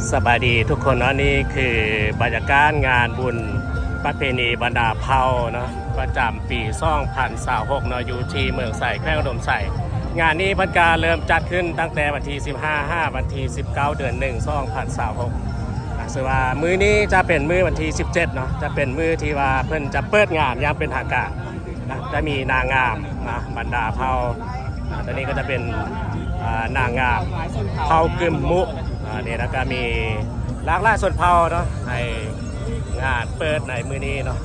ສະບາຍດີທຸກຄົນເນາະ, ນີ້ຄືບັນຍາກາດງານບຸນປະເພນີບັນດາເຜົ່າເນາະ ປະຈຳປີສອງພັນຊາວຫົກເນາະ ຢູ່ທີ່ເມືອງໄຊ ແຂວງອຸດົມໄຊ. ງານນີ້ເພິ່ນກະເລີ່ມຈັດຂຶ້ນຕັ້ງແຕ່ວັນທີສິບຫ້າ ຫາວັນທີສິບເກົ້າ ເດືອນໜຶ່ງ ສອງພັນຊາວຫົກ. ອາ ເຊິ່ງວ່າມື້ນີ້ຈະເປັນມື້ວັນທີສິບເຈັດເນາະ, ຈະເປັນມື້ທີ່ວ່າເພິ່ນຈະເປີດງານຢ່າງເປັນທາງການ. ນະ ຈະມີນາງງາມນະ ບັນດາເຜົ່າ. ອາ ຕົວນີ້ກໍຈະເປັນ ອາ ນາງງາມເຜົ່າກຶມມຸ. ອາ ນີ້ ແລ້ວກໍມີຫຼາກຫຼາຍຊົນເຜົ່າເນາະ ໃຫ້ງານເປີດໃນມື້ນີ້ເນາະ.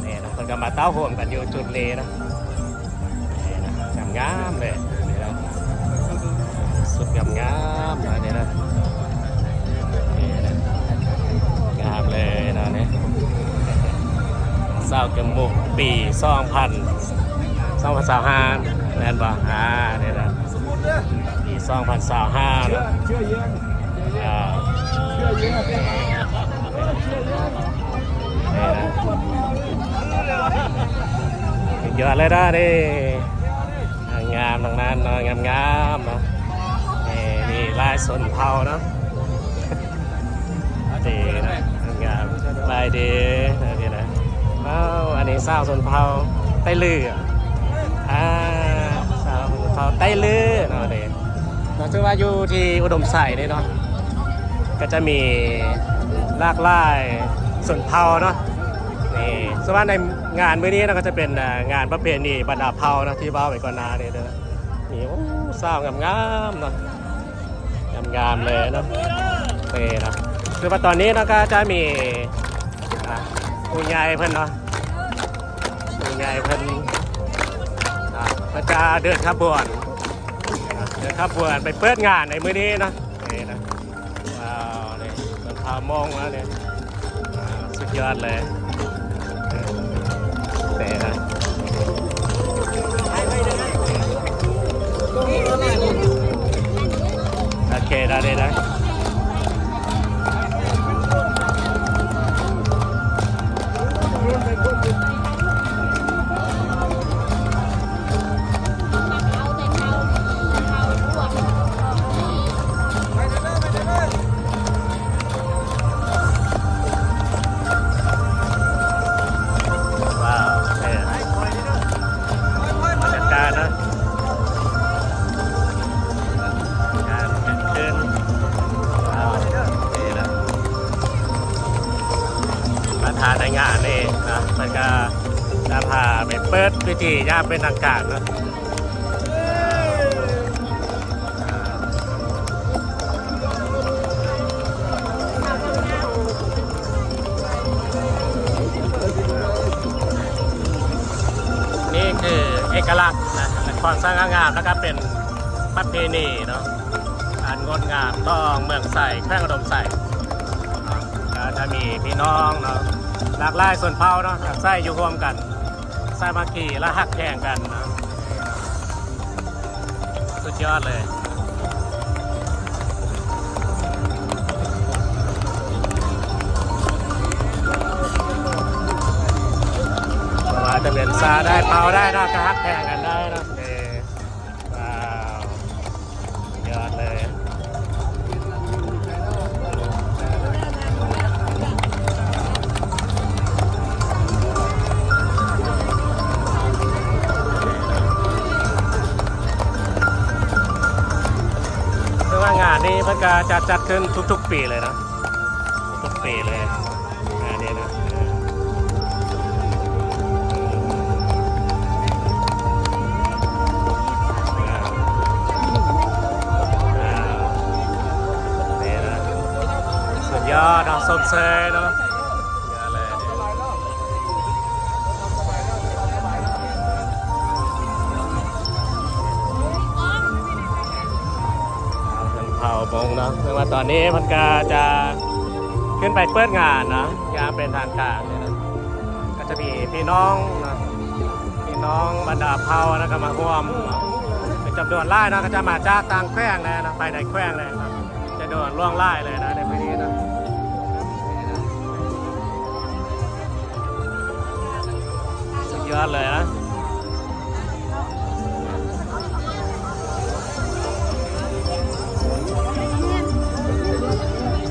ນີ້ນະ ເພິ່ນກໍມາເຕົ້າໂຮມກັນຢູ່ຈຸດນີ້ນະ. ນີ້ນະ ງາມໆເລີຍ ນີ້ນະ ຊຸດງາມໆນະ ນີ້ນະ. ນີ້ນະ ງາມເລີຍເນາະນີ້ ຊາວກຶມມຸ ປີສອງພັນ ສອງພັນຊາວຫ້າ ແມ່ນບໍ່? ອາ ນີ້ນະ ປີສອງພັນຊາວຫ້າເນາະ. ອາ ນີ້ນະ ສຸດຍອດເລີຍນະນີ້. ງາມໆທັງນັ້ນເນາະ ງາມໆເນາະ. ນີ້ມີຫຼາຍຊົນເຜົ່າເນາະ ດີນະ ງາມໆ. ສະບາຍດີ ນີ້ນະ. ເອົ້າ ອັນນີ້ຊາວຊົນເຜົ່າໄຕລື. ອາ ຊາວຊົນເຜົ່າໄຕລືເນາະນີ້. ເນາະ ຖືວ່າຢູ່ທີ່ອຸດົມໄຊນີ້ເນາະ ກໍຈະມີຫຼາກຫຼາຍຊົນເຜົ່າເນາະ. ນີ້ ສ່ວນໃນງານມື້ນີ້ເນາະ ກໍຈະເປັນ ເອີ ງານປະເພນີບັນດາເຜົ່າເນາະ ທີ່ເວົ້າໄວ້ກ່ອນໜ້ານີ້ເດີ. ນີ້ ໂອ້ ຊາວງາມໆເນາະ ງາມໆເລີຍເນາະ. ນີ້ນະ ຄືວ່າຕອນນີ້ເນາະ ກໍຈະມີ ອາ ຜູ້ໃຫຍ່ເພິ່ນເນາະ ຜູ້ໃຫຍ່ເພິ່ນ ອາ ເພິ່ນຈະເດີນຂະບວນ ເດີນຂະບວນໄປເປີດງານໃນມື້ນີ້ເນາະ. ນີ້ນະ ວ້າວ ນີ້ເພິ່ນພາມອງມານີ້ ອາ ສຸດຍອດເລີຍ ເອີ ແຕ່ນະ ໂອເຄ ໄດ້ ໄດ້ ໄດ້. ວ້າວ ເອີ ບັນຍາກາດເນາະ ງານຂຶ້ນ ວ້າວ ນີ້ລະ ມາຖ່າຍໃນງານນີ້ນະ ເພິ່ນກະຈະພາໄປເປີດພິທີຢ່າງເປັນທາງການເນາະ. ນີ້ຄືເອກະລັກນະ ຄວາມສະຫງ່າງາມ ແລ້ວກະເປັນປະເພນີເນາະ ອັນງົດງາມຂອງເມືອງໄຊ ແຂວງອຸດົມໄຊ. ກະຈະມີພີ່ນ້ອງເນາະ ຫຼາກຫຼາຍຊົນເຜົ່າເນາະ ອາໄສຢູ່ຮ່ວມກັນ ສາມັກຄີ ແລະ ຮັກແພງກັນເນາະ. ສຸດຍອດເລີຍ ບໍ່ວ່າຈະເປັນຊາດໃດ ເຜົ່າໃດເນາະ ກະຮັກແພງກັນໄດ້ເນາະ. ເອີ ວ້າວ ຍອດເລີຍ ຄືວ່າງານນີ້ເພິ່ນກະຈະຈັດຂຶ້ນທຸກໆປີເລີຍເນາະ ທຸກໆປີເລີຍ. ອັນນີ້ນະ ນີ້ນະ ສຸດຍອດເນາະ ຊົມເຊີຍເນາະ ສຸດຍອດເລີຍ. ເພິ່ນເຜົາບົງເນາະ ແຕ່ວ່າຕອນນີ້ເພິ່ນກະຈະຂຶ້ນໄປເປີດງານເນາະ ຢ່າງເປັນທາງການນີ້ນະ. ກະຈະມີພີ່ນ້ອງເນາະ ພີ່ນ້ອງບັນດາເຜົ່ານະ ກະມາຮ່ວມເນາະ ເປັນຈຳນວນຫຼາຍເນາະ ກະຈະມາຈາກຕ່າງແຂວງແດ່ເນາະ ພາຍໃນແຂວງແດ່ເນາະ ຈຳນວນຫຼວງຫຼາຍເລີຍນະ ໃນມື້ນີ້ເນາະ. ສຸດຍອດເລີຍນະ. ນີ້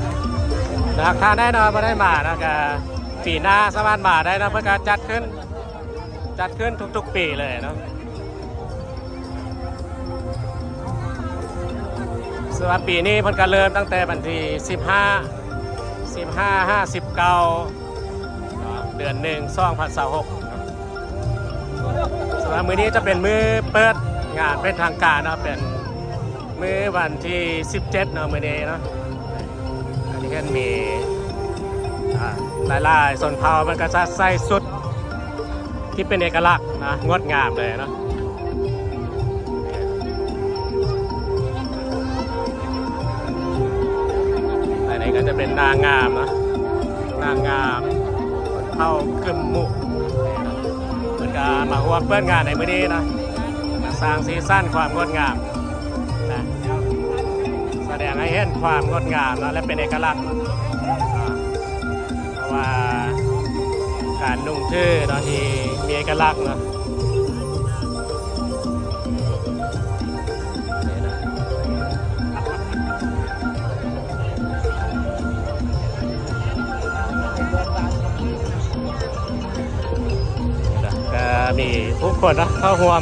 ຫາກທ່ານໃດເນາະ ບໍ່ໄດ້ມາເນາະ ກະປີໜ້າສາມາດມາໄດ້ເນາະ ເພິ່ນກະຈັດຂຶ້ນ ຈັດຂຶ້ນທຸກໆປີເລີຍເນາະ. ສຳລັບປີນີ້ເພິ່ນກະເລີ່ມຕັ້ງແຕ່ວັນທີສິບຫ້າ ສິບຫ້າ ຫາ ສິບເກົ້າ ເດືອນໜຶ່ງ ສອງພັນຊາວຫົກ ສຳລັບມື້ນີ້ຈະເປັນມື້ເປີດງານເປັນທາງການເນາະ ເປັນມື້ວັນທີສິບເຈັດເນາະ ມື້ນີ້ເນາະ. ອັນນີ້ເຫັນມີ ອ່າ ຫຼາຍໆຊົນເຜົ່າ ມັນກໍຈະໃສ່ຊຸດທີ່ເປັນເອກະລັກນະ ງົດງາມເລີຍເນາະ. ອັນນີ້ກໍຈະເປັນນາງງາມເນາະ ນາງງາມຊົນເຜົ່າກຶມມຸ ເພິ່ນກໍມາຮ່ວມເປີດງານໃນມື້ນີ້ເນາະ ສ້າງສີສັນຄວາມງົດງາມນະ ສະແດງໃຫ້ເຫັນຄວາມງົດງາມເນາະ ແລະ ເປັນເອກະລັກ ເພາະວ່າການນຸ່ງຖືເນາະ ທີ່ມີເອກະລັກເນາະ. ກໍມີຜູ້ຄົນເນາະ ເຂົ້າຮ່ວມ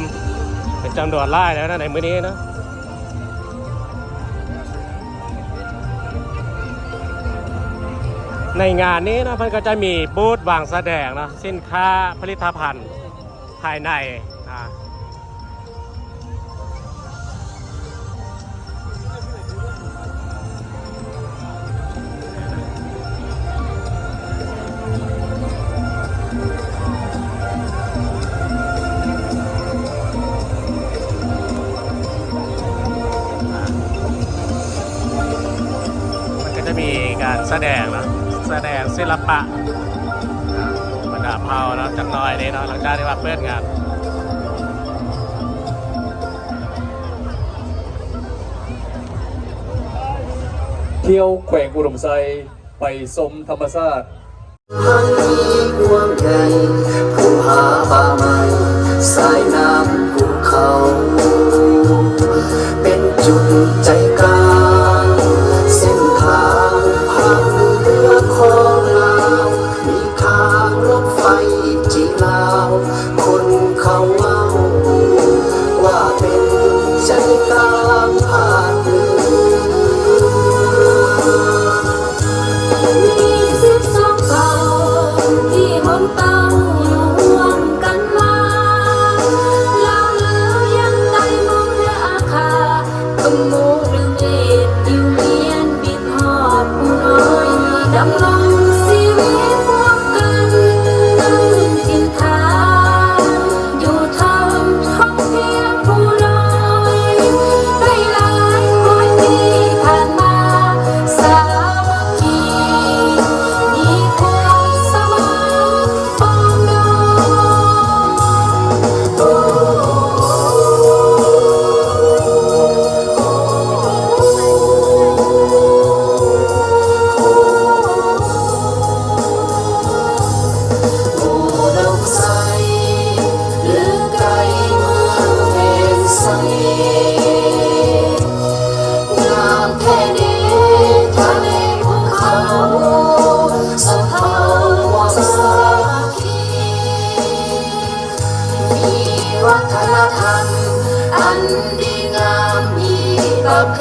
ເປັນຈຳນວນຫຼາຍແລ້ວນະ ໃນມື້ນີ້ເນາະ. ໃນງານນີ້ເນາະ ເພິ່ນກໍຈະມີບູດວາງສະແດງເນາະ ສິນຄ້າຜະລິດຕະພັນພາຍໃນ ອ່າ ມັນກໍຈະມີການສະແດງເນາະ ສະແດງສິລະປະ ອ່າ ບັນດາເຜົ່າເນາະ ຈັກໜ້ອຍນີ້ເນາະ ຫຼັງຈາກທີ່ວ່າເປີດງານ. ທ່ຽວແຂວງອຸດົມໄຊ ໄປຊົມທຳມະຊາດ. ທັງມີກວ້າງໃຫຍ່ ພູຜາປ່າໄມ້ ສາຍນ້ຳພູເຂົາ ເປັນຈຸດໃຈກາງ ເສັ້ນທາງພາກເໜືອຂອງລາວ ມີທາງລົດໄຟຈີນລາວ ຄົນເຂົາເວົ້າວ່າເປັນໃຈກາງພາກເໜືອ. ມີສິບສອງເຜົ່າທີ່ຮົມເຕົ້າຢູ່ຮ່ວມກັນມາ ລາວເຫຼືອ ວຽງໃຕ້ ມົ້ງ ແລະ ອາຄາ ກຳມຸ ຫຼື ເມນ ດິວ ມຽນ ບິດ ຮອດ ພູນ້ອຍ ດຳລົງຊີວິດຮ່ວມກັນ ຕັ້ງຖິ່ນຖານຢູ່ເທິງທົ່ງພຽງພູນ້ອຍ ໄດ້ຫຼາຍຮ້ອຍປີຜ່ານມາ ສາມັກຄີ ມີຄວາມສະໝັກ ປອງດອງ ໂອ້ ໂອ້ ໂອ້ ອຸດົມໄຊ ຫຼື ໃກ້ເມືອງແມ່ນສະເໝ ງາມແທ້ເດ ທະເລພູເຂົາ ສະເພົາຄວາມສາມັກຄີ ມີວັດທະນະທຳອັນດີງາມ ມີປະເພ